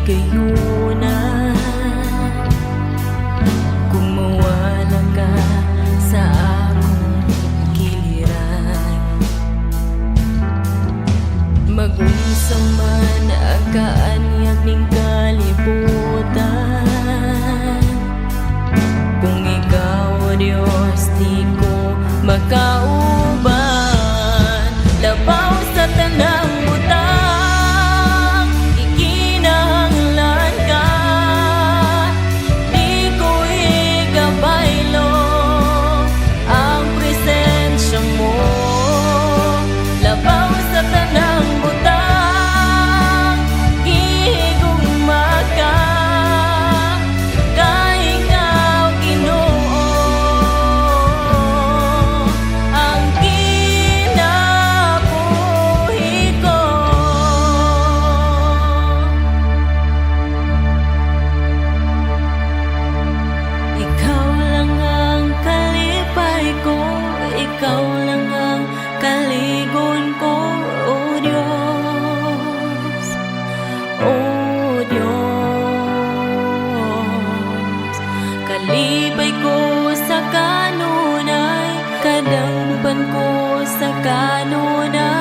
Kahigayunan kung mawala ka sa akong giliran. Mag-unsa man ang kaanyag ning kalibutan, kung ikaw, Diyos, di ko makauban. Labaw sa tanang butang, ikinahanglan ka. Di ko ikabaylo ang presensya mo. Labaw sa tanang butang, gihigugma ka. Kay ikaw, Ginoo, ang kinabuhi ko. Ikaw lang ang kalipay ko, ikaw lang ang kaligon ko, O Diyos, O Diyos. Kalipay ko sa kanunay, kadangpan ko sa kanunay.